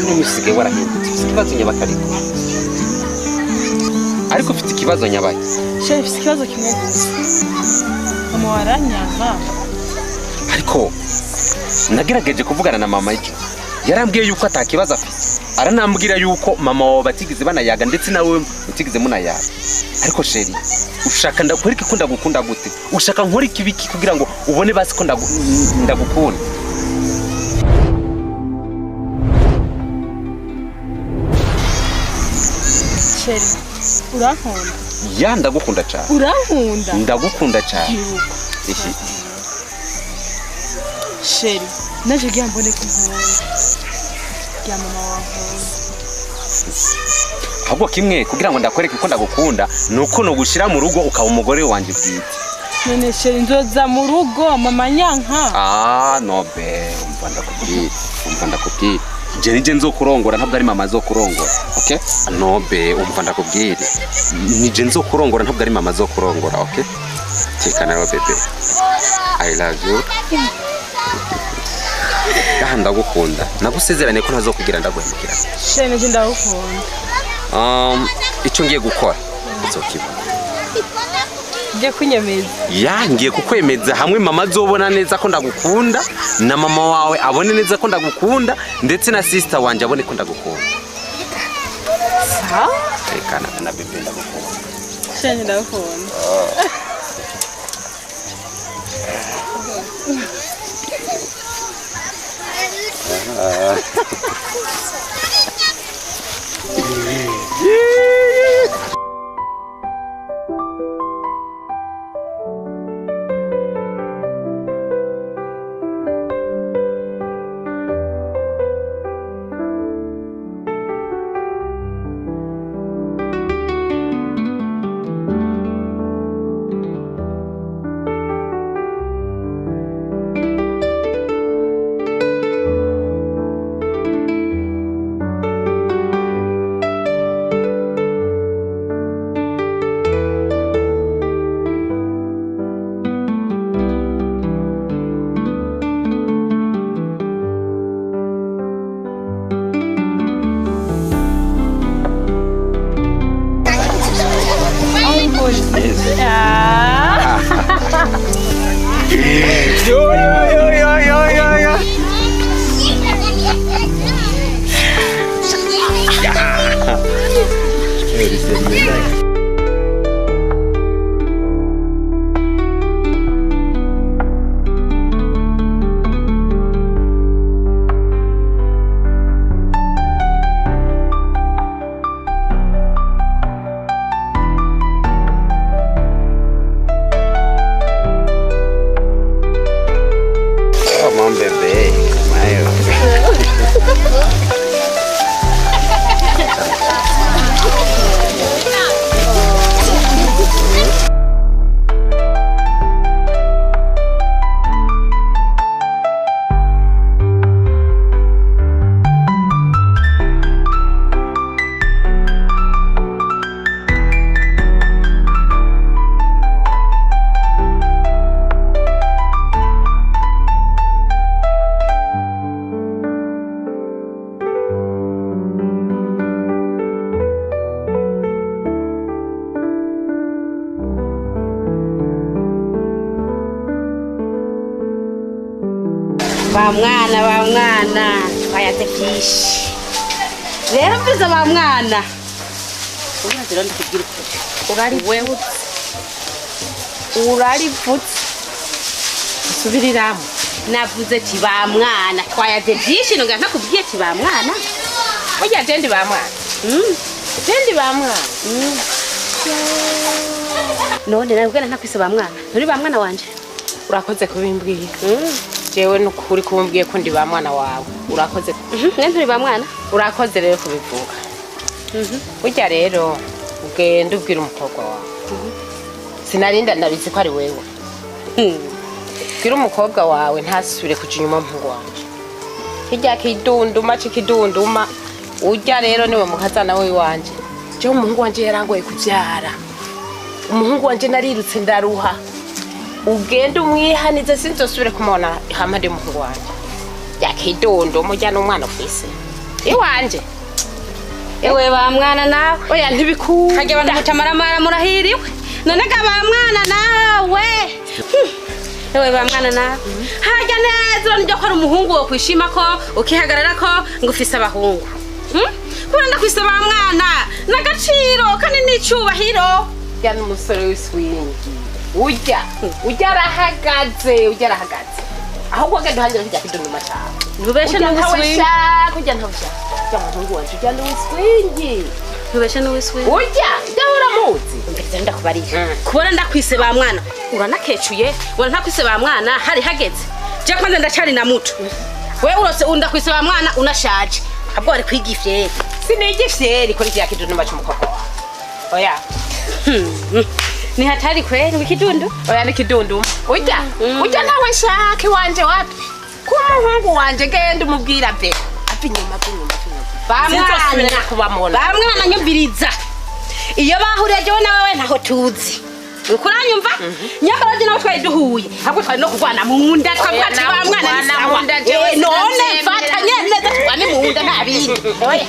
Ino misigaye warahindutse, ufite ikibazo nyabakariko? Ariko ufite ikibazo nyabaye? Chéri, mfise ikibazo kimwe gusa, mama waranyanka. Ariko nagerageje kuvugana na mama ejo, yarambwiye yuko atakibazo afite, aranambwira yuko mama wawe batigeze banayaga, ndetse nawe mutigeze munayaga. Ariko chéri, ushaka ndakwereke ko ndagukunda gute? Ushaka nkore ikibiki kugira ngo ubone basi ko ndagukunda? Chéri, urankunda? Ya, ndagukunda cyane. Urankunda? Ndagukunda cyane. Ibuka. Iki? Chéri, naje kugira mbone ko unkunda, rya mama wankunda. Ahubwo kimwe kugira ngo ndakwereke ko ndagukunda ni uko nogushira mu rugo ukaba umugore wanjye bwite. None chéri, nzoza mu rugo mama nyanka? Ah no be, umva ndakubwira, umva ndakubwira, je nije nzokurongora, ntabwo ari mama azokurongora, okay? No be, umva ndakubwira, nije nzokurongora, ntabwo ari mama azokurongora, okay? Tekana rero bébé, I love you. Ah, ndagukunda, nagusezerane ko ntazokugira ndaguhemukira. Chéri, naje ndagukunda. Icyo ngiye gukora uzokibona. Ngiye kunyemeza? Ya, ngiye kukwemeza hamwe mama azobona neza ko ndagukunda, na mama wawe abone neza ko ndagukunda, ndetse na sister wanje abone ko ndagukunda. Sawa. Tekana na bébé, ndagukunda. Chéri, ndagukunda. Ah. Yo yo yo yo yo yo yo. Come on, bébé. Mayo. Ba mwana, ba mwana, twayaze byinshi rero. Mbize ba mwana, urazi rero, ndikubwira ukuri, wewe urarivutse usubiriramo. Navuze ati ba mwana, twayaze byinshi, nonga ntakubwiye ati ba mwana. Burya je ndi ba mwana? Je ndi ba mwana? None nabwo ntakwise ba mwana, nturi ba mwana wanje? Urakoze kubimbwiye. Jewe nukuri kumbwiye ko ndi ba mwana wawe, urakoze. Mwe nturi ba mwana? Urakoze rero kubivuga. Burya rero ugenda ubwira umukobwa wawe, sinarinda ndabizi ko ari wewe. Bwira umukobwa wawe ntasubire kuja inyuma muhungu wanje hirya kidunduma cikidunduma. Urya rero niwe mukazana wiwanje. Jewe umuhungu wanje yarangoye kuvyara, umuhungu wanje narirutse ndaruha. Ugende umwihanize, sinzosubire kumubona hampande y'umuhungu wanje yakidunduma. Urya n'umwana ufise. Iwanje. Ewe ba mwana nawe. Oya ntibikunda. Kajya abantu mutamaramara murahiriwe. None ga ba mwana nawe. Ewe ba mwana nawe. Hajya neza niryo ko ari umuhungu wo kwishima ko ukihagarara ko ngo ufise abahungu. Kubera ndakwise ba mwana n'agaciro kandi n'icubahiro. Urya n'umusore w'iswingi. Urya. Urya arahagaze, urya arahagaze. Ahubwo genda uhangira kirya kidunduma cawe. Ntubeshe Urya ntawe n'uwiswingi. shaka, urya ntawe shaka. Urya muhungu wanje, urya n'uwiswingi. Ntubeshe n'uwiswingi. Urya, urya uramuzi. Mbere ndakubariye. Kubona ndakwise ba mwana uranakecuye, ubona ntakwise ba mwana hari hageze. Je kwanza ndacari na muto. We urose undakwise ba mwana unashaje. Ahubwo wari kwiga ifyeri. Siniga ifyeri kuri kirya kidunduma c'umukobwa wawe. Oya. Ni hatari kweli wikidundu. Oya ni kidunduma. Urya, urya ntawe shaka iwanje wapi. Ku muhungu wanje genda umubwira ave. Ave inyuma, ave inyuma, ave inyuma. Ba Sinzosubira mwana. kubamubona. Ba mwana nyumviriza. Iyo bahuriye jewe nawe ntaho tuzi. Uriko uranyumva? Nyamara je nawe twari duhuye. Ahubwo twari no kurwana mu nda twavuga ati ba mwana ni sawa. None mfatanye neza turwane mu nda nta bindi. None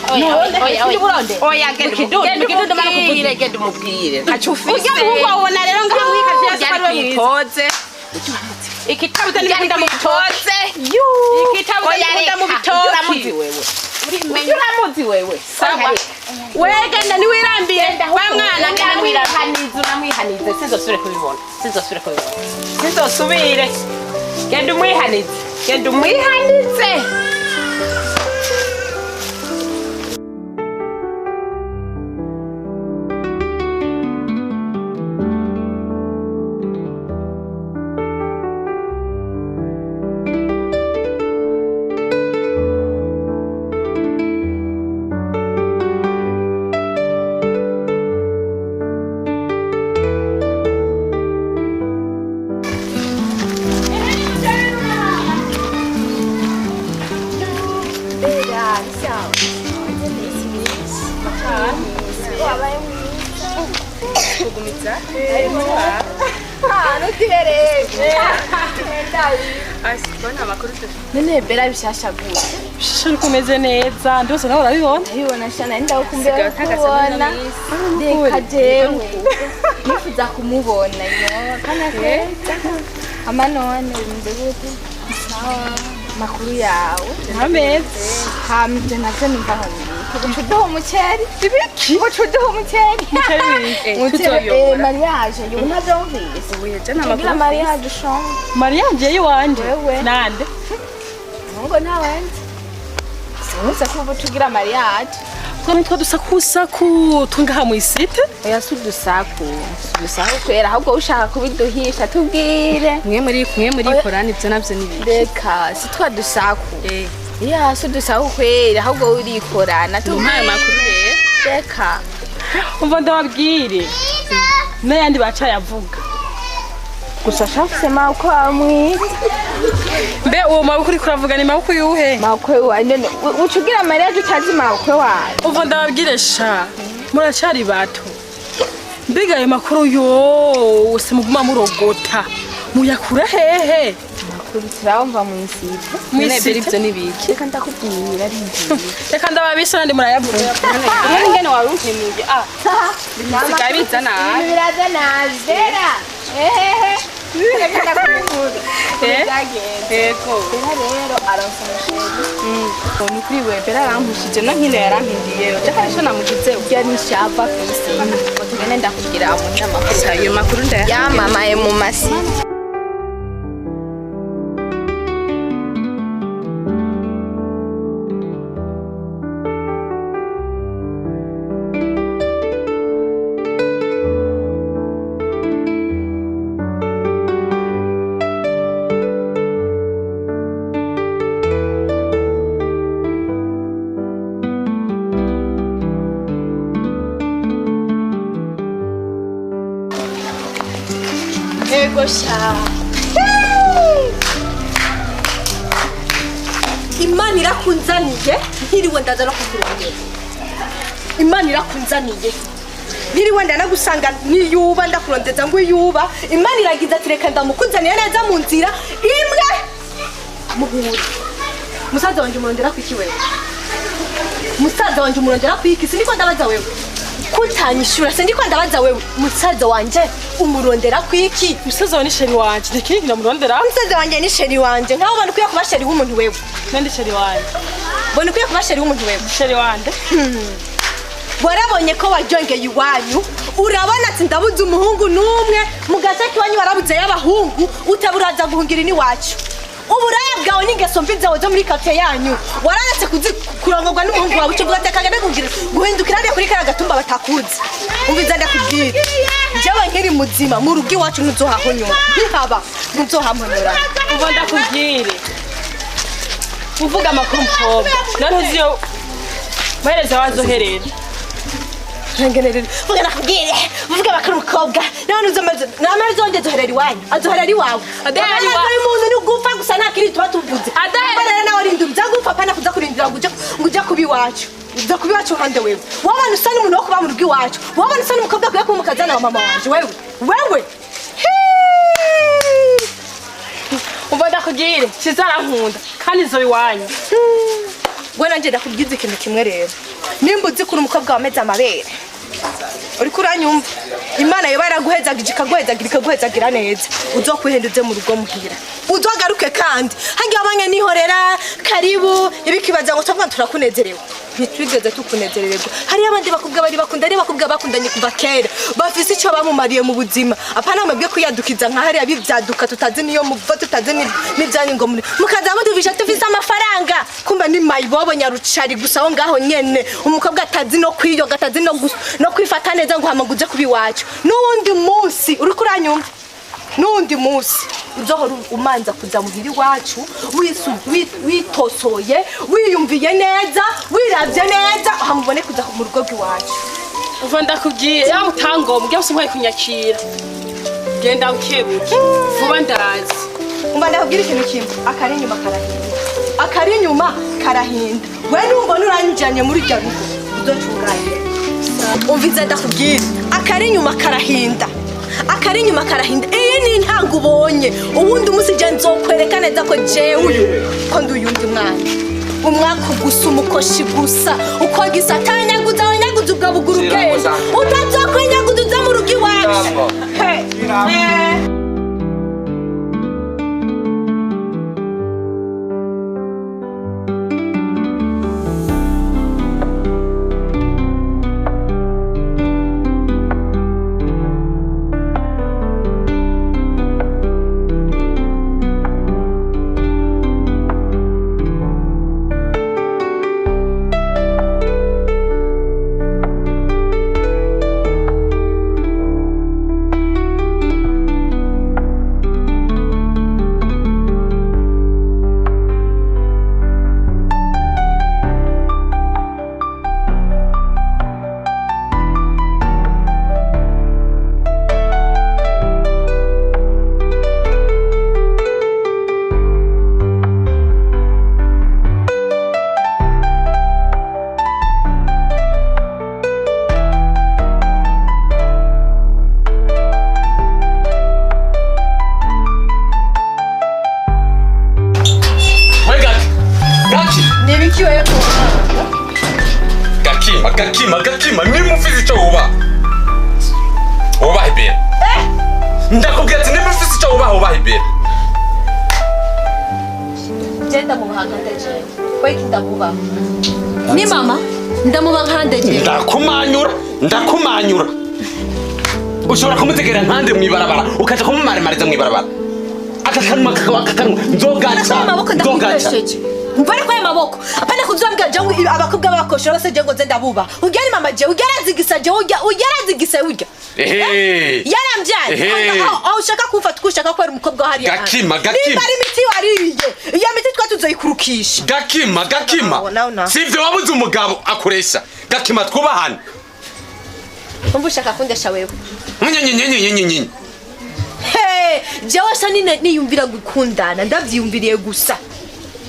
Oya, uburonde. oya, genda Ikidundu, ikidundu mara umubwire, kuvuga. genda umubwire. Ntaco ufise. Urya muhungu wawe ubona rero ngaha mwikazi Urya ari kwitoze. Ikitabuze Urya ari n'ibikunda mu bitoki. kwitoze. Ikitabuze Oya, n'ibikunda mu reka. bitoki. Urya uramuzi wewe. Urya uramuzi wewe. Sawa. We genda niwirambiye. Wa mwana genda niwirambiye. Unamwihanize, unamwihanize. Sinzosubire kubibona. Sinzosubire kubibona. Sinzosubire. Genda umwihanize. Genda umwihanize. None Bella bishasha gute? Bishasha ariko umeze neza ndose nawe urabibona. Ndabibona sha nari ndagukumbuye kukubona. Reka jewe nifuza kumubona yo kana keza. Ama none bimeze gute? Sawa, makuru yawe Ameze. Hama ivyo navyo numva aho biri. Uca uduha umuceri? Ibiki? Uca uduha umuceri? Umuceri wiki? Umuceri mariage yo ntavyumvise. Tugira mariage shonga. Mariage yiwanje. Wewe. Nande? Ngo ntawenze. Sinzi ko ubu tugira mariage. Twamwe twadusakusaku tungaha mw'isite. Oya si udusaku, si udusaku kwera ahubwo ushaka kubiduhisha tubwire. Mwe muri mwe muri korani ibyo navyo ni biki? Reka si twa dusaku. Ya si udusaku kwera ahubwo urikorana tubwire. Makuru rero. Reka. Umva ndababwire. N'ayandi bacayavuga. Gusa shafise mabukwe wawe mwiza. Mbe uwo mabukwe uriko uravuga ni mabukwe yuhe? Mabukwe wawe none uca ugira mariage utazi mabukwe wawe. Umva ndababwire sha. Muracari bato. Mbega ayo makuru yose muguma murogota. Muyakura hehe? Makuru turabumva mw'isite. None Bella ibyo ni biki? Reka ndakubwira ari ngiye. Reka ndababisha nandi murayavuga. None ingene wari unkemuye ah bisigaye biza nabi. Ibintu biraza nabi. Bella. Ehehe. Reka ndakubwira. Byagenze. Yego. Bella rero aronsa umusheri. Ni kuri we Bella arampushije no nkino yarampindiye. Je hari ico namugize Urya nishava kw'isi. Ngo tugende ndakubwira umunyamakuru. ayo makuru ndaya. Yamamaye mu masi. Yego sha. Imana irakunzaniye ntiriwe ndaza no kukurondera. Imana irakunzaniye ntiriwe ndanagusanga niyuba ndakurondeza ngo iyuba. Imana iragize ati reka ndamukunzaniye neza mu nzira imwe muhure. Musaza wanje umurondera ku iki wewe? Musaza wanje umurondera kwiki? Sindiko ndabaza wewe. Kutanyishura, sindiko ndabaza wewe. Musaza wanje umurondera kwiki? Musaza wawe ni chéri wanje, ntikindi ndamurondera. Musaza wanje ni chéri wanje. Nkaho ubona ukwiye kuba chéri w'umuntu wewe. Nandi chéri wanje. Bona ukwiye kuba chéri w'umuntu wewe. Chéri wanje. Warabonye ko waryongeye iwanyu, urabona ati ndabuze umuhungu n'umwe mu gace k'iwanyu, warabuze y'abahungu, utaburaza guhungira iwacu. Uburaya bwawe n'ingeso mbi zawe zo muri kate yanyu, wararetse kurongorwa n'umuhungu wawe, ucuvuga ati akagenda guhungira guhindukira hariya kuri kariya gatumba batakuzi. Umviza ndakubwira, jewe nkiri muzima mu rugo iwacu ntuzohahonyora, ntihaba ntuzohamponora. Uva ndakubwire. Uvuga amakuru mukobwa. None uzi iyo maherezo wazoherera. Ngengerere, vuga nakubwire, vuga bakuru mukobwa, none uzomaze namaze wongeze uherera iwanyu, azoherera iwawe. Adahera iwawe. Amazi y'umuntu ni gupfa gusa, nta kindi tuba tuvuze. Adahera. Rero nawe rinda uza gupfa, pana kuza kurindira ngo uje kuba iwacu. Uza kuba iwacu hande wewe. Wabona usa n'umuntu wo kuba mu rugo iwacu. Wabona usa n'umukobwa akwiye kuba umukazana wa mama wanje wewe. Wewe. Umva ndakubwire, kizarankunda kandi zo iwanyu. We nanje ndakubwiza ikintu kimwe rero. Nimba uzi kuri umukobwa wameze amabere, uriko uranyumva, Imana yoba yaraguhezagira ikaguhezagira ikaguhezagira neza, uzokwihenda uze mu rugo muhira, uzogaruke kandi hangiye abanya nihorera karibu ibikibaza ngo tuvuga turakunezerewe. Ntitwigeze tukunezererwa. Hariyo abandi bakobwa bari bakunda, ari bakobwa bakundanye kuva kera, bafise ico bamumariye mu buzima. Apana mwebwe kwiyadukiza nka hariya bivyaduka, tutazi niyo muva, tutazi n'ivyanyu ngo muri mukaza mutuvisha tufise amafaranga, kumbe ni mayibobo nyarucari gusa aho ngaho nyene. Umukobwa atazi no kwiyoga, atazi no kwifata neza ngo hamaguze kuba iwacu. N'uwundi munsi uriko uranyumva, n'uwundi munsi uzohora umanza kuza muhira iwacu witosoye, wiyumviye neza, wiravye neza, hamubone kuza mu rugo rw'iwacu. Uva ndakubwiye, yaba utangombwa byose nkwiye kunyakira. Genda ukebuke vuba ndazi. Umva ndakubwira ikintu kimwe, akari inyuma karahinda, akari inyuma karahinda. We numbona uranjanye muri rya rugo uzocunganye. Umviza ndakubwira, akari inyuma karahinda, akari inyuma karahinda. Iyi ni intango ubonye, uwundi munsi je nzokwereka neza ko jewe uyu ko ndi uyundi mwana. Umwaka gusa, umukoshi gusa, uko gisa atanyaguza abanyaguza ubwo buguru bw'ejo, utazokwenyaguza uza mu rugo iwacu. He. Gakima, Gakima, Gakima, nimba ufise ico wubaha wubaha ibera. Ndakubwira ati nimba ufise ico wubaha wubaha ibera. Je ndamubaha nkande jewe, weki ndamubaha ni mama, ndamubaha nkande jewe. Ndakumanyura, ndakumanyura. Ushobora kumutegera nkande mw'ibarabara, ukaja kumumaremariza mw'ibarabara. Aka kanwa aka kanwa nzogaca, amaboko nzogaca. ndakukoresheje, mvare kwa maboko, apana kuzambwa jewe abakobwa bakoshora bose je ngo nze ndabuba. Urya ni mama jewe, urya arazigisa jewe, urya arazigisa urya. Ehe. Yaramvyaye. Ehe. Aho ushaka kumfata uko ushaka kubera umukobwa wa hariya. Gakima, Gakima. Nimba ari imiti wariye, iyo miti twa tuzoyikurukisha. Gakima, Gakima. Nawe, nawe. Sivyo wabuze umugabo akoresha. Gakima twubahane. Umva ushaka kundesha wewe. Nyenyenyenyenyenyenye. Hey, jewe sa niyumvira gukundana, ndavyiyumviriye gusa.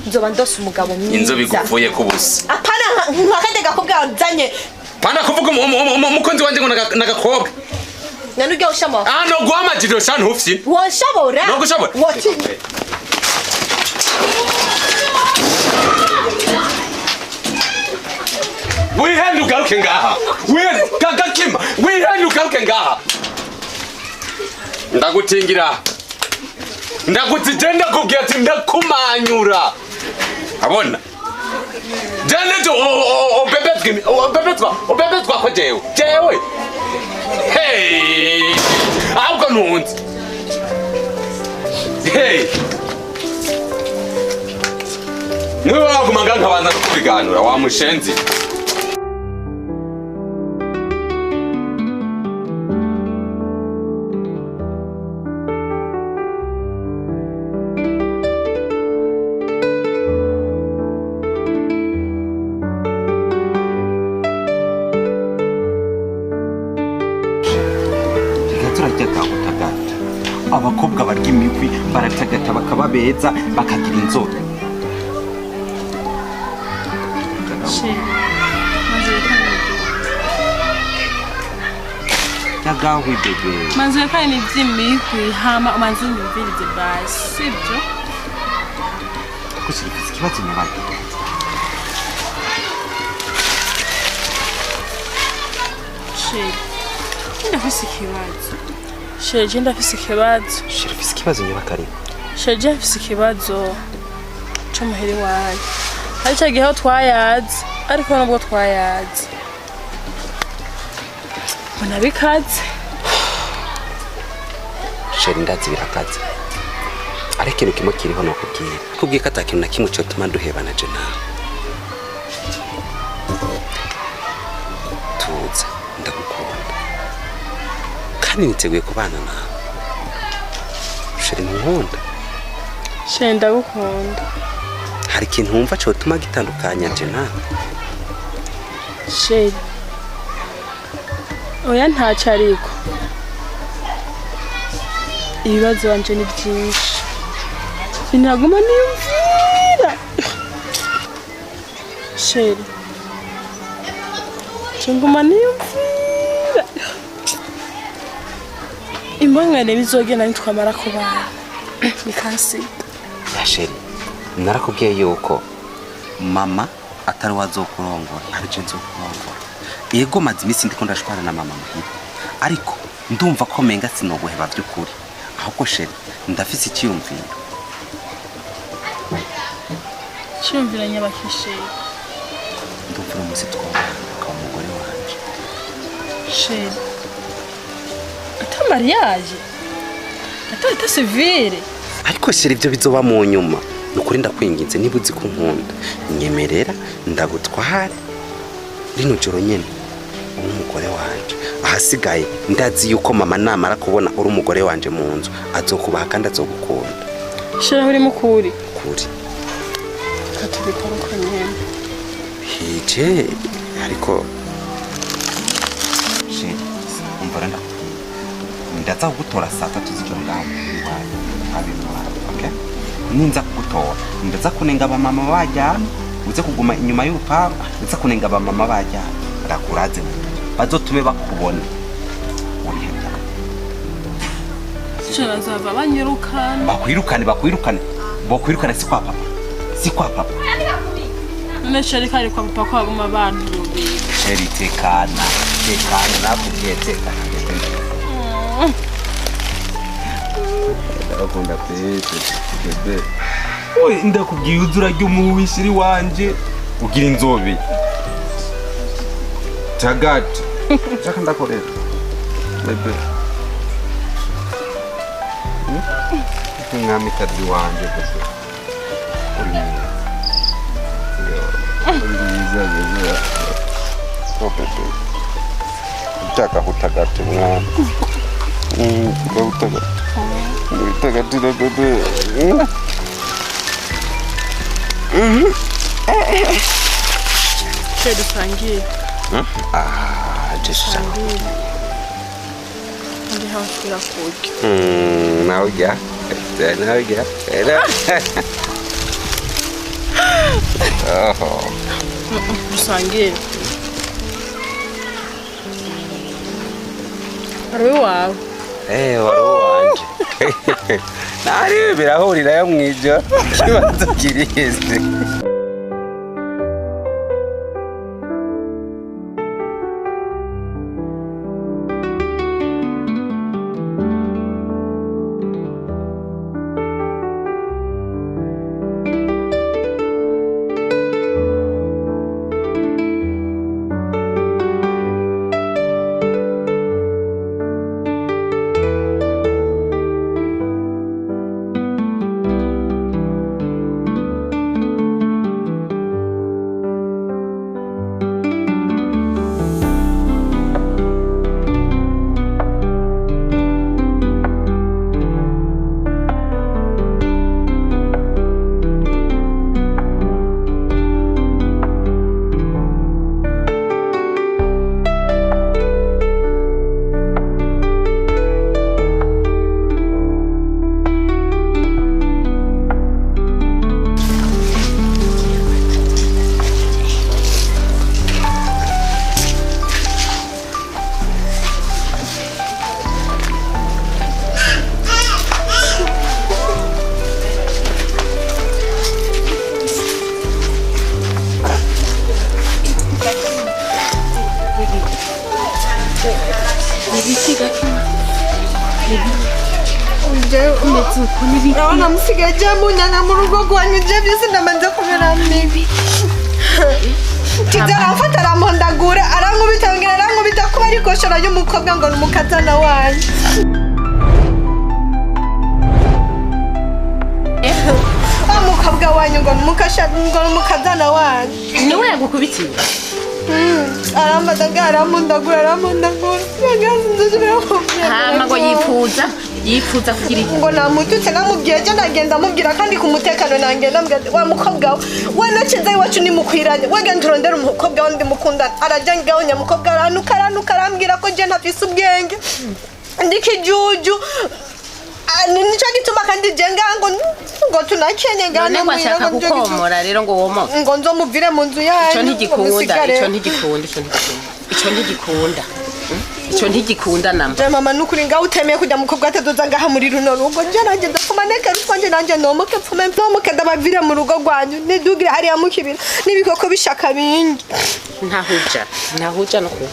Nzoba ndose umugabo mwiza. Inzobe igupfuye kubusa. Apana nkakande gakobwa nzanye. Pana kuvuga umukunzi wanje ngo nagakobwa. Nani urya ushama? Ah no guhamajiriro sha ntufye. Wonshabora? No gushabora. Woti. Wihende ugaruke ngaha. Wihende gagakima. Wihende ugaruke ngaha. Ndagutingira. Ndaguti ndakubwira ati ndakumanyura. Abona. Jane obebetwa obebetwa ko jewe. Jewe. Hey! Ahubwo ntunze. Hey! Niwe waguma ngaha nkabanza kubiganura wa mushenzi. Abakobwa barya imigwi baratagata bakaba beza bakagira inzobe. Yagahwi bebe. Manze kandi iby'imigwi hama manze nyumvirize basi sibyo? Kushirikisa ikibazo nyabaye. Sheri, ndafise ikibazo. Sheri, ndafise ikibazo. Sheri, ufise ikibazo nyabakare. Sheri, ndafise ikibazo cyo muheri wawe. Hari cyo gihe aho twayaze, ariko nubwo twayaze. Mbona bikaze. Sheri, ndazi birakaze. Ariko ikintu kimwe kiriho nokubwira. Kubwiye ko atakintu na kimwe cyotuma duhebana je nawe. Tuza, ndagukunda. Kandi niteguye kubana nawe. Sheri, ntunkunda. Sheri, ndagukunda. Hari ikintu wumva cyotuma gitandukanya je nawe? Sheri, oya ntacyo ariko. Ibibazo wanje ni byinshi. Sinaguma niyumvira. Sheri, nguma niyumvira. Imbongane bizogenda nitwamara kubana. Bikansida. Ya Sheri, narakubwiye yuko mama atari wazokurongora, ari je nzokurongora. Yego maze iminsi ndiko ndashwana na mama muhira. Ariko ndumva ko menga sinoguheba by'ukuri. Ahubwo Sheri, ndafise icyiyumviro. Cyiyumviro nyabakisheri. Ndumva uno munsi twabana ukaba umugore wanje. Sheri, ata mariage, ata civile. Ariko Sheri ibyo bizoba mu nyuma. Nukuri ndakwinginze niba uzi ko nkunda, nyemerera ndagutware rino joro nyene uri umugore wanje. Ahasigaye ndazi yuko mama namara kubona uri umugore wanje mu nzu azokubaha kandi azogukunda. Sheri, uri mukuri. Kuri. Katubikora uko nyene. Hije ariko Sheri, umva ndakubwira. Ndaza kugutora saa 3 z'ijoro ngaho iwawe abimuha, okay? Ninza kugutora ndaza kunenga abamama bajyana, uze kuguma inyuma y'urupangu, ndaza kunenga abamama bajyana ndakuraze bazotume bakubona uri hirya. Sheri, bazava banyirukana. Bakwirukane, bakwirukane, bakwirukane. Si kwa papa, si kwa papa. None Sheri, kari kwa papa ko baguma bandubira. Sheri, tekana, tekana, nakubwiye tekana. Ndakunda pete bebe. Oye, ndakubwiye uzura ry'umuwishiri wanje ugira inzobe. Tagati. Chaka ndakorera. Bebe. Mwamikazi wanje bebe. Uri mwiza. Uri mwiza bebe. Oh bebe. Chaka hutagati mwana. Hutagati. Hutagati bebe. Sheri, dusangiye. Ah, just Ndi hafi kurya. Nawe ujya. Nawe ujya. Oh. Dusangiye. Ari wawe. Wari uwanje. Nari birahurirayo mwijoro. Ikibazo kiriheze. Nibiki gakima? Urabona musigaye je munyana mu rugo rwanyu, je byose ndamanze kubera mibi. Kiza aramfata arampondagura, arankubita, yongera arankubita kuba ariko shora y'umukobwa ngo ni umukazana wanyu. Wa mukobwa wanyu ngo ni ngo ni umukazana wanyu. Niwe yagukubitiye? Aramfata ngo arampondagura, arampondagura. Hama ngo yifuza kugira iki? Ngo namututse, namubwiye ejo nagenda mubwira kandi ku mutekano, nagenda mubwira ati, wa mukobwa we, we nacize iwacu nimukwiranye, we genda urondere umukobwa wundi mukundana. Arajya ngaho nyamukobwa aranuka, aranuka, arambwira ko je ntafise ubwenge, ndikijuju. Ah, nico gituma kandi je ngaha ngo tunakenye ngaha. None ngo namuhira ashaka ngo nico gituma- gukomora rero ngo womoke? Ngo nzomuvire mu nzu yanyu. Ico ngo ntigikunda. musigare. Ico ntigikunda, ico ntigikunda, ico ntigikunda. Ico ntigikunda namba. Je mama, nukuri ngaho utemeye kujya mukobwa atadoza ngaha muri runo rugo, nje nanjye ndapfuma nekera utwanje, nanjye nomoke, pfume nomoke, ndabavire mu rugo rwanyu, nidugire hariya mu kibira n'ibikoko bishaka bingi. Ntahuja, ntahuja no kuba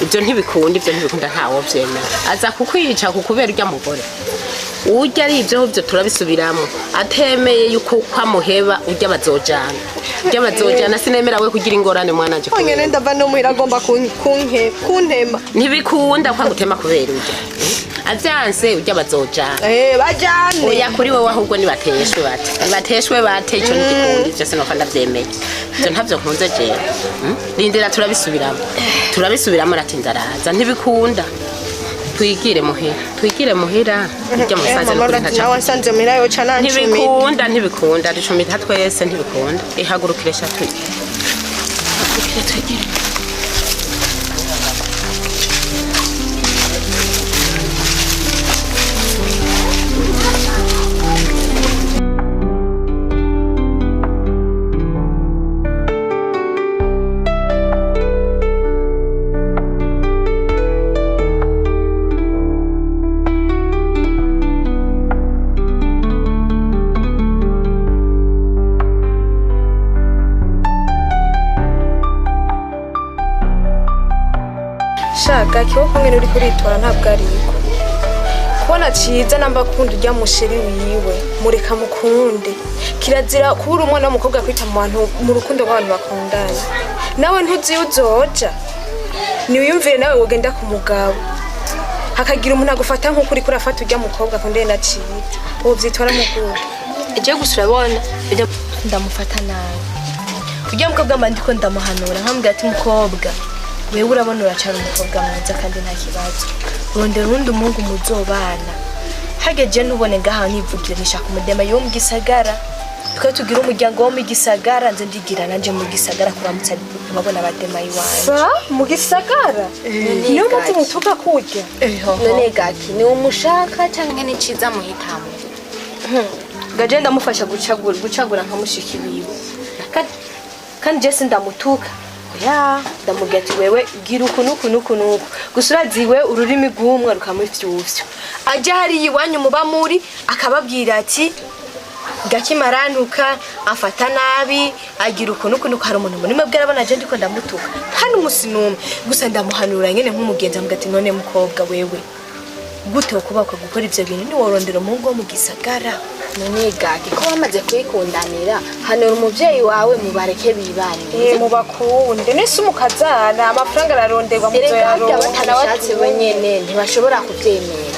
ibyo ntibikunda, ibyo ntibikunda, ntawo byemera. Aza kukwica kukubera urya mugore urya ari ibyo byo turabisubiramo. Atemeye yuko kwamuheba urya bazojana, urya bazojana. Sinemera we kugira ingorane mwana wanje. Onyene Kubera ndava no muhira agomba kuntema. Ntibikunda kwa gutema kubera urya avyanse, urya bazojana. Eh, bajane. Oya, kuri wowe ahubwo nibateshwe bate, nibateshwe bate. Ico ntigikunda ivyo, sinopfa ndavyemeye ivyo, ntavyo nkunze jewe. Rindira turabisubiramo, turabisubiramo. Aratinda araza, ntibikunda. Twigire muhira, twigire muhira irya Eh, musaza. mama, Nukuri urazi ntaco. nawe wansanze muhira yoca nancumita. Ntibikunda, ntibikunda, ducumita twese, ntibikunda. Ihagurukire sha, twigire, ihagurukire twigire. Shaka kiwo kumwe uri kuritora ntabwo ariko kubona ciza namba akunda urya musheri wiwe, mureka mukunde. Kirazira kubura umwana w'umukobwa kwita mu bantu mu rukundo rw'abantu bakundana. Nawe ntuzi iyo uzoja, niwiyumvire nawe wogenda ku mugabo hakagira umuntu agufata nk'uko uriko urafata urya mukobwa akundanye na ciza, wovyitwara mu gute? Ejo gusa urabona ujya ndamufata nabi ujya mukobwa, mba ndiko ndamuhanura nkambwira ati mukobwa wewe, urabona uracara umukobwa mwiza kandi nta kibazo, rondera uwundi umuhungu muzobana. Hageje ntubone ngaha nivugira nishaka umudema yo mu gisagara, twe tugira umuryango wo mu gisagara, nze ndigira nanje mu gisagara kuramutsa babona abadema iwanje. Sa mu gisagara niyo mpamvu mutuka kurya. None gaki ni umushaka canke ni ciza muhitamo? Gaje ndamufasha gucagura nka mushiki wiwe. Kandi je sindamutuka, oya, ndamubwira ati wewe gira uku nuku nuku nuku. Gusa uraziwe ururimi rw'umwe rukamufyufya, ajya hariya iwanyu muba muri akababwira ati gakimarantuka afata nabi, agira uku nuku nuku. Hari umuntu muri mwebwe arabona je ndiko ndamutuka? Nta n'umusi n'umwe. Gusa ndamuhanura nyene nk'umugenzi, amubwira ati none mukobwa wewe, gute wokubakwa gukora ivyo bintu, ntiworondera umuhungu wo mu gisagara? None gaki ko bamaze kwikundanira, hanura umuvyeyi wawe mubareke bibanire. Eh, mubakunde nese umukazana amafaranga araronderwa. Erega harya Muzoyaronka. batabishatse bonyene ntibashobora kuvyemera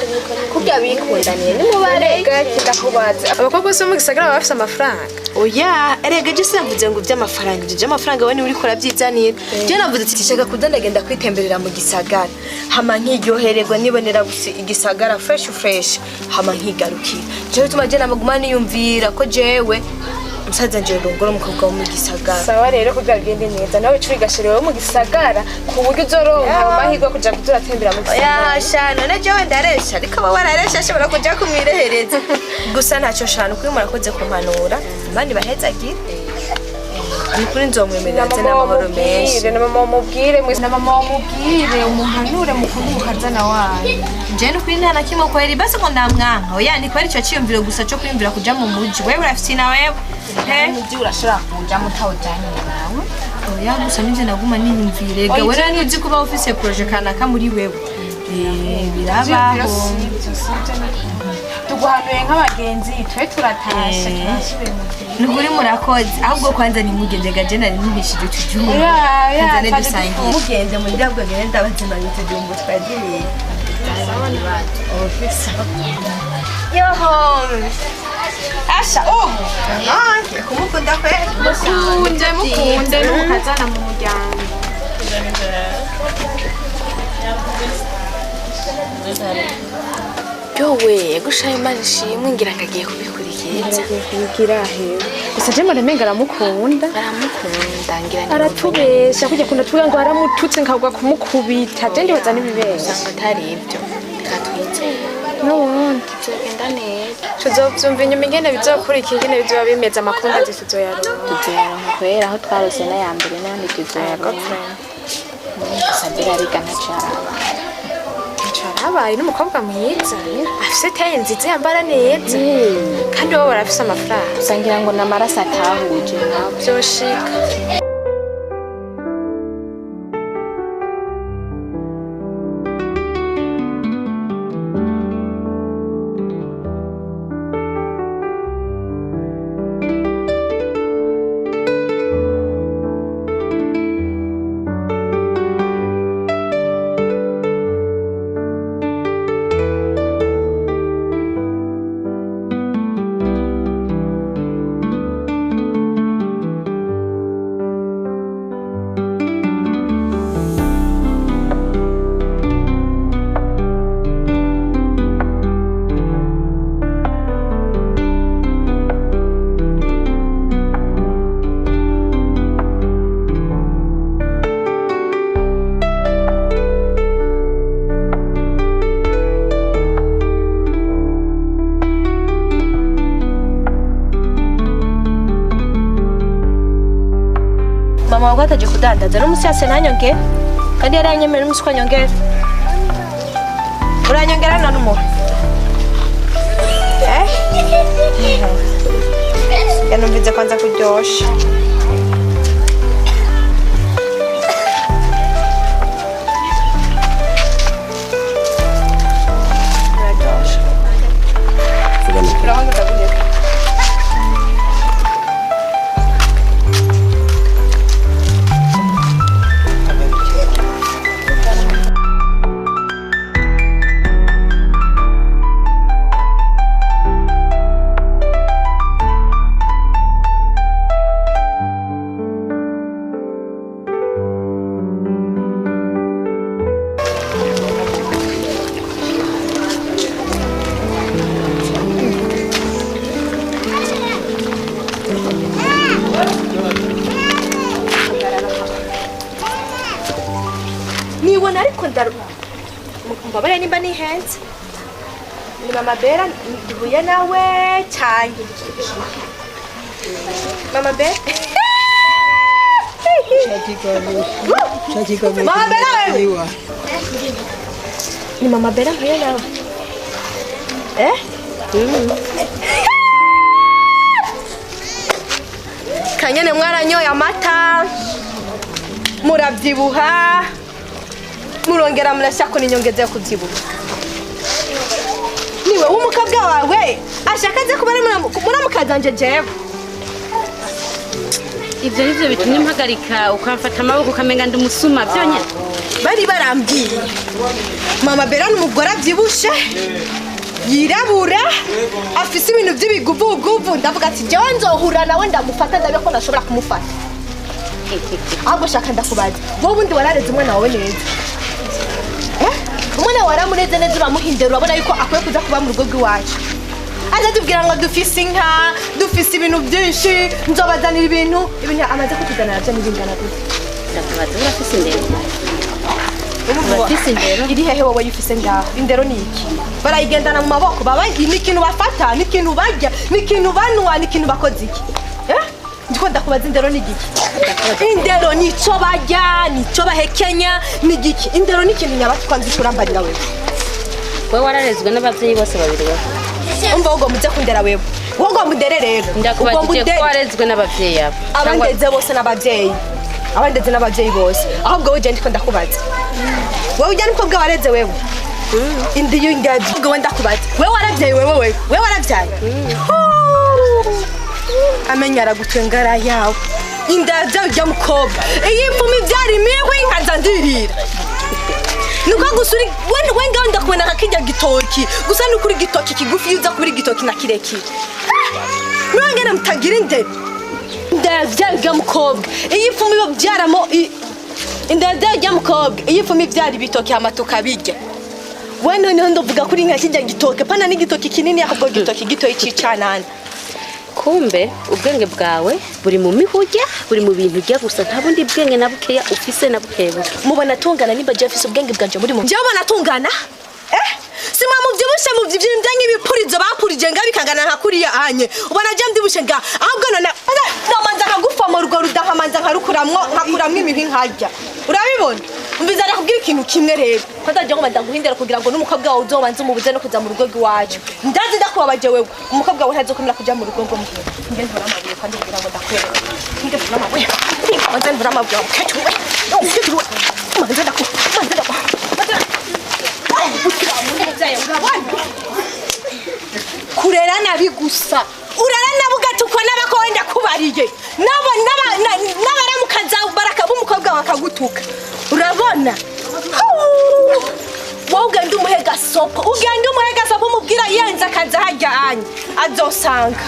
kurya bikundaniye, nimubareke. Gaki ndakubaza, abakobwa bose bo mu gisagara baba bafise amafaranga? Oya, erega je sinavuze ngo iby'amafaranga, ibyo by'amafaranga we niwe uriko urabyizanira. Je navuze ati shaka kuza ndagenda kwitemberera mu gisagara, hama nkiryohererwa nibonera gusa igisagara fresh fresh, hama nkigarukira. Jewe bituma je namaguma niyumvira ko jewe musaza nje rongora umukobwa wo mu gisagara. Sawa rero, kugira bigende neza nawe curi gashere wo mu gisagara ku buryo uzoronka amahirwe yo kuja kuza uratembera mu gisagara. Oya sha, none jewe ndaresha, ariko aba wararesha ashobora kuja kumwirehereza gusa ntacyo shana. Ukuri murakoze kumpanura, Imana ibahezagire. Ni ukuri nzomwemerera Na nze mama n'amahoro menshi. wamubwire, na mama wamubwire mwese, na mama wamubwire, umuhanure mukunde umukazana wanyu. Je nukuri nta na kimwe kweri, basi ngo ndamwanka, oya, ni kweri ico ciyumviro gusa co kwiyumvira kuja mu muji. Wewe urafise na wewe he? Umuvyi urashobora kujamo utawujanye nawe. Oya, gusa nivyo naguma niyumvire ga wewe ntuzi kuba ufise projet kanaka muri wewe. Birabaho. Tuguhanuye nk'abagenzi, twe turatashe, turasubiye mu gihe. Ni ukuri murakoze. Ahubwo kwanza nimugende gaje, nari mpishije utujumbu. Ya, Nzane twari dusangire. dufunze. Mugende muri bwa gende ndabazimanye utujumbu twagiriye. Yoho! Asha, ubu! Nanjye kumukunda kweli. Mukunde, mukunde n'umukazana mu muryango. Yowe gushaye, Imana ishimwe, ngira ngo agiye kubikurikiza. Kubigira hewe gusa, je mbona umenga aramukunda. Aramukunda ngira ni Aratubesha kujya kunda tuvuga ngo aramututse nkagwa kumukubita, je ndibaza n'ibibesha. Usanga atari ibyo, reka twizere. N'ubundi bizogenda neza. Tuzovyumva inyuma ingene bizokurikira, ingene bizoba bimeze, amakuru ndazi tuzoyaronka. Tuzoyaronka kubera aho twarose n'aya mbere n'abandi tuzoyaronka. Gusa mbere ariga ntaco yarabaye. Carabaye n'umukobwa mwiza, afise taye nziza, yambara neza, kandi wowe barafise amafaranga. Gusa ngira ngo n'amaraso atahuje nabo. Vyoshika. Mama wawe ataje kudandaza n'umusi yase ntanyongere, kandi yaranyemera n'umusi ko anyongera. Uranyongera na n'umuha eh yanumvize kwanza kuryosha. Biraryoshe. Urabona ndaguheka. Nibona ariko ndaru mbabarira nimba nihenze, ni mama Bera duhuye nawe cyane? Mama Bera, mama Bera wewe, ni mama Bera mpuye nawe eh? Kanyene mwaranyoye amata murabyibuha, murongera murashaka n'inyongeza yo kubyibuha. Niwe w'umukobwa wawe ashaka aze kuba ari muramukazanje jewe? Ibyo nivyo bitumye mpagarika ukamfata amaboko ukamenga ndi umusuma byonyine? Bari barambwiye mama Bera ni umugore abyibushe, yirabura, afise ibintu by'ibiguvuguvu. Ndavuga ati jewe nzohura nawe ndamufata, ndabe ko nashobora kumufata. Ahubwo shaka ndakubaza, wowe ubundi warareze umwana wawe neza eh? Umwana wawe waramureze neza, uramuhindura, urabona yuko akwiye kuza kuba mu rugo rw'iwacu, aza tubwira ngo dufise inka, dufise ibintu byinshi, nzobazanira ibintu. Ibintu amaze kutuzanira byo n'ibingana gute? Ndakubaza, urafise indero? Urafise indero? Iri hehe wowe yufise ngaho? Indero ni iki? Barayigendana mu maboko? Baba ni ikintu bafata, ni ikintu barya, ni ikintu banywa, ni ikintu bakoze iki eh? Ndiko ndakubaza, indero ni igiki? Indero ni ico barya, ni ico bahekenya, ni igiki? Indero ni ikintu nyabaki? Kwanza ico urambarira wewe. Wowe wararezwe n'abavyeyi bose babiri wewe? Umva, wowe ugomba uze kundera wewe, wowe ugomba undere rero. Ndakubajije Ugomba ko warezwe n'abavyeyi abo. Abandeze bose n'abavyeyi. Abandeze n'abavyeyi bose. Ahubwo wowe je ndiko ndakubaza. Wewe ujya n'umukobwa wareze wewe. Indi y'ingazi. Ahubwo we ndakubaza. Wewe waravyaye wewe wewe. Wewe waravyaye. Amenya aragutwengara yawe. Inda yavyaye ujya mukobwa. Iyi mpfumi ivyara imihwi nkaza ndirira. Nuko gusa uri we ngaho ndakubona nka kirya gitoki. Gusa ni ukuri igitoki kigufi iyo uza kubura igitoki na kirekire. Mwangene mutagira indero. Inda yavyaye ujya mukobwa. Iyi mpfumi bavyaramo inda yavyaye ujya mukobwa. Iyi mpfumi ivyara ibitoki hama tukabirya. We noneho ndavuga kuri nka kirya gitoki. Pana n'igitoki kinini ahubwo gitoki gitoyi c'icanana. Kumbe ubwenge bwawe buri mu mihurya, buri mu bintu ujya gusa, nta bundi bwenge na bukeya ufise na bukeya. Mubona tungana nimba je afise ubwenge bwanje muri mu. Jewe ubona tungana? Si mwa muvyibushe muvyivyimvye nk'ibipurizo bapurije nga bikangana nka kuriya anye. Ubona je mvyibushe nga ahubwo none namanza nkagufama urwo ruda nkamanza nkarukuramwo nkakuramwo imihwi nkarya. Urabibona? Umviza ndakubwira ikintu kimwe rero. Ko ndaje ngo ndaguhindera kugira ngo n'umukobwa wawe uzobanze umubuze no kuza mu rugo rw'iwacu. Ndazi ndakubabaje wewe. Umukobwa wawe ntazokomera kuja mu rugo ngo muhira. Nge ntora amabuye kandi kugira ngo ndakwereke. Nge ntora amabuye. Manze ntora amabuye mukecuru we. Mukecuru we. Manze ndaku. Manze ndaku. Manze. Kurera nabi gusa. Urara nabo ugatukwa n'abako wenda kubariye. Nabo n'abaramukaza baraka b'umukobwa bakagutuka. Urabona? Wowe ugenda umuhe gasopo. Ugenda umuhe gasopo umubwira yenze akaza harya anye. Azosanga.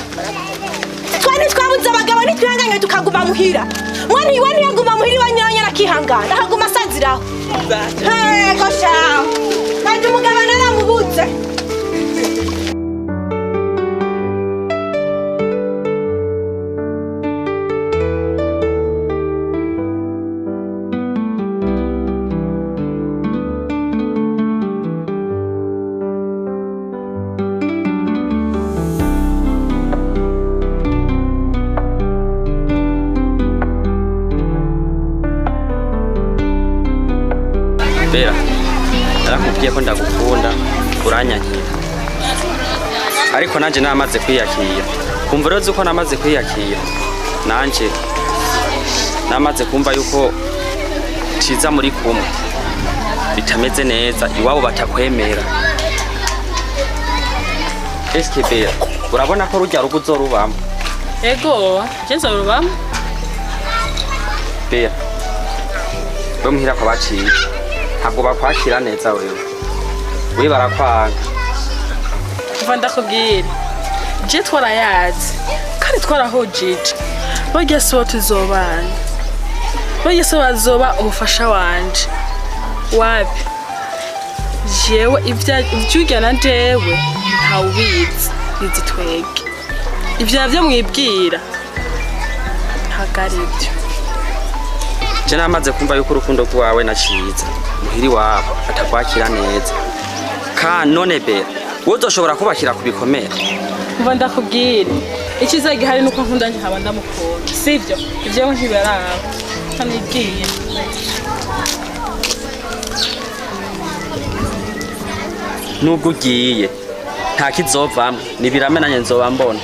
Twe ntitwabuze abagabo ntitwihanganye tukaguma muhira. Mwana iwe ntiyaguma muhira iwe nyanya arakihangana. Akaguma asaziraho. Yego sha. Kandi umugabo naramubuze. Bera, narakubwiye ko ndagukunda uranyakira, ariko nanje namaze kwiyakira. Kumva rero uko namaze kwiyakira, nanje namaze kumva yuko ciza muri kumwe bitameze neza, iwabo batakwemera. Eske Bera, urabona ko rujya rugo uzorubamo? Ego, je nzorubamo. Bera, we muhira kwa baciye ntabwo bakwakira neza wewe. We barakwanga. Kuva ndakubwira. Je twarayazi kandi twarahojije. Barya si bo tuzobana. Barya si bo bazoba umufasha wanje. Wapi? Jewe ivyurya na jewe ntawubizi nizi twege. Ivyo navyo mwibwira ntabwo ari byo. Je namaze kumva yuko urukundo rwawe na Ciza muhiri wabo atakwakira neza. Ka none Bera, wowe uzoshobora kubakira ku bikomere. Kuva ndakubwira icyiza gihari nuko nkunda nkaba ndamukunda, sivyo? Ivyo ntibaraba ntanibwiye. Nubwo ugiye nta kizovamwo, nibiramenanye nzoba mbona.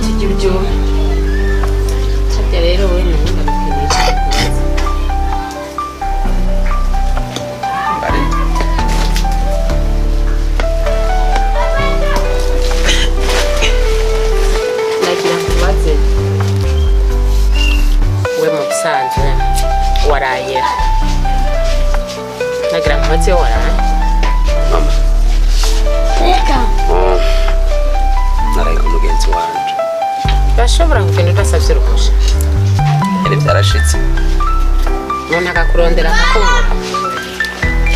Tujya ibyuma harya rero wowe nawe ndagukeneye. Waraye? Nagira nkubaze iyo waraye. Mama. Oh, naraye ku mugenzi wanje. Bashobora kugenda udasavye uruhusha? Nyene vyarashitse. Umuntu akakurondera akakubura.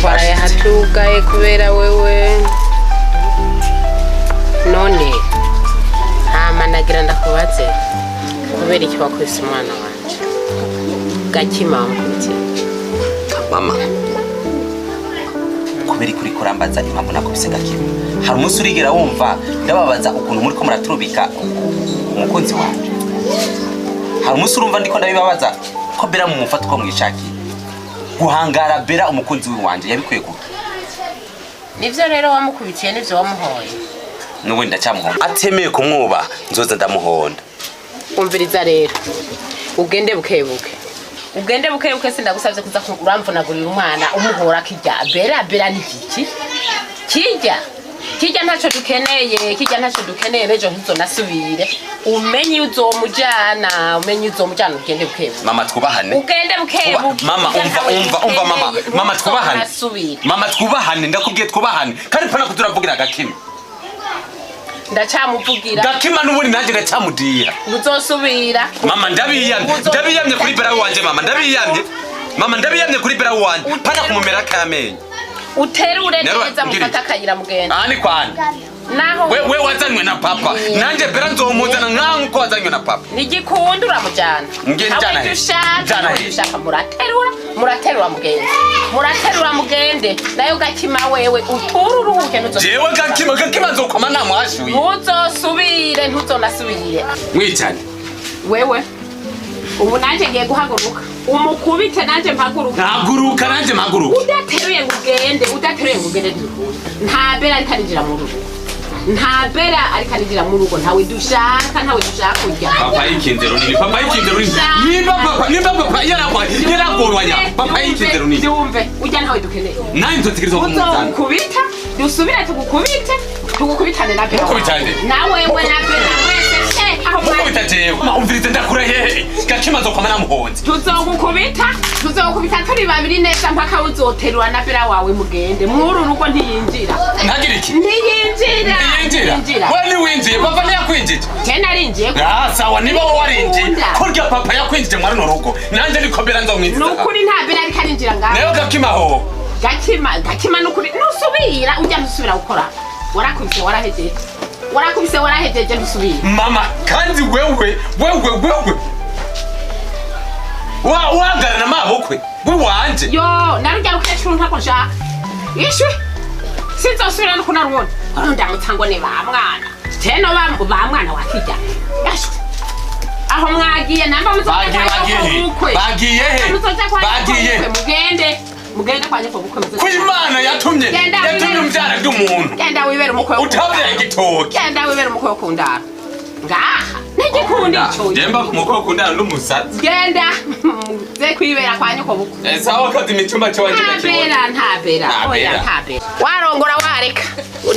Waraye hatugaye kubera wewe. None hama nagira ndakubaze, kubera iki wakubise umwana wanje Gakima? Wamukubitiye? Mama, kubera ikuri kurambaza impamvu nakubise Gakima, hari umunsi urigera wumva ndababaza ukuntu muriko muraturubika umukunzi wanje? Hari umunsi urumva ndiko ndabibabaza ko Bera mumufata uko mwishakiye? Guhangara Bera umukunzi wanje yabikuye kuki? Nivyo rero wamukubitiye, nivyo wamuhoye? N'ubundi ndacyamuhonda. Atemeye kumwubaha, nzoza ndamuhonda. Umviriza rero, ugende bukebuke, ugende bukebuke. Sindagusavye kuza uramvunagurira umwana umuhora kirya. Bera, Bera ni iki? Kirya, kirya ntaco dukeneye, kirya ntaco dukeneye. N'ejo ntuzonasubire. Umenye uzomujana, umenye uzomujana. Ugende bukebuke. Mama, twubahane. Ugende bukebuke. Mama, umva, umva, umva mama, mama, twubahane. Ntuzonasubire. Mama, twubahane, ndakubwiye twubahane. Kandi mpana kuturavugira Gakima. Ndacamuvugira. Gakima n'ubundi nanjye ndacyamudira. Uzosubira. Mama, ndabiyamye, ndabiyamye kuri Bera wanje. Mama, ndabiyamye, mama, ndabiyamye kuri Bera wanje, pana kumumera kamenyo. Uterure Nero, neza. ngira Mufate akayira mugenda. Aha ni kwani? Naho We we wazanywe na papa, nanjye Bera nzomuzana nkaho uko wazanywe na papa. Nigikunda uramujana. Nge njana he? Ntawe ushaka. Njana Ntawe he? ushaka. Muraterura, muraterura mugende, muraterura mugende. Nayo Gakima, wewe uture uruhuke, ntuzo Jewe Gakima, Gakima nzokoma namwashuye. Ntuzosubire, ntuzonasubire. Mwicane. Wewe ubu nanjye ngiye guhaguruka, umukubite nanjye mpaguruka. Ntaguruka, nanjye mpaguruka. Udateruye ngo ugende, udateruye ngo ugende, ntibikunda. Nta Bera ariko arinjira mu rugo, nta Bera ariko arinjira mu rugo. Ntawe dushaka, ntawe dushaka kurya. Papa yikinze runini, papa yikinze runini. Nimba papa, nimba papa yaragwa, yaragorwanya, papa yikinze runini. Byumve, ujya ntawe dukeneye. Nanjye nzotegerezwa kumuzana. Uzokubita, dusubire tugukubite, tugukubitane na Bera. Mukubitane. Na wewe na Bera mwese she aho mwari. Mukubita jewe? Mama, umvirize, ndakura hehe? Gakima nzokoma namuhonze. Tuzogukubita, tuzogukubita turi babiri neza mpaka uzoterura na Bera wawe mugende. Mw'uru rugo ntiyinjira. Ntagira iki? Ntiyinjira. Ntiyinjira. We ntiwinjiye, papa ntiyakwinjije. Je narinjiye. Ah, sawa, niba wowe warinjiye, Nkunda. kurya papa yakwinjije mwari no rugo, nanjye niko Bera nzomwinjiza. Ni ukuri nta Bera ariko arinjira ngaho. Nayo Gakima ho? Gakima, Gakima, nukuri nusubira ujya, ntusubira gukora. Warakubise warahejeje, warakubise warahejeje, ntusubira. Mama, kandi wewe, wewe, wewe wa uhagarara mabukwe w'iwanje. Yo, narujya rukecuru, ntabwo nshaka ishwi, sinzosubira no kunarubona. Ndamutsa ngo ni ba mwana teno ba mwana wakijya. Ashwi, aho mwagiye namba muzoja Bagiye, kwa bagiye he? nyokobukwe. Bagiye he? Muzoja kwa Bagiye. nyokobukwe, mugende, mugende kwa nyokobukwe muzoja. Ko Imana yatumye Genda yatumye wibere. umbyara ry'umuntu Genda wibere umukwe wo utabyaye igitoki. Genda wibere umukwe wo kundara ngaha, ntigikunda ico. Jemba ku mukwe wo kundara n'umusatsi. Genda muze kwibera kwa nyokobukwe. Sawa, kazi imitumba cyo wanje ndakibona. Ntabera, ntabera. Ntabera. Oya, ntabera. Warongora wareka,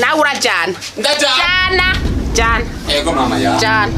nawe urajana. Ndajana. Jana, jana. Ego mama ya. Jana.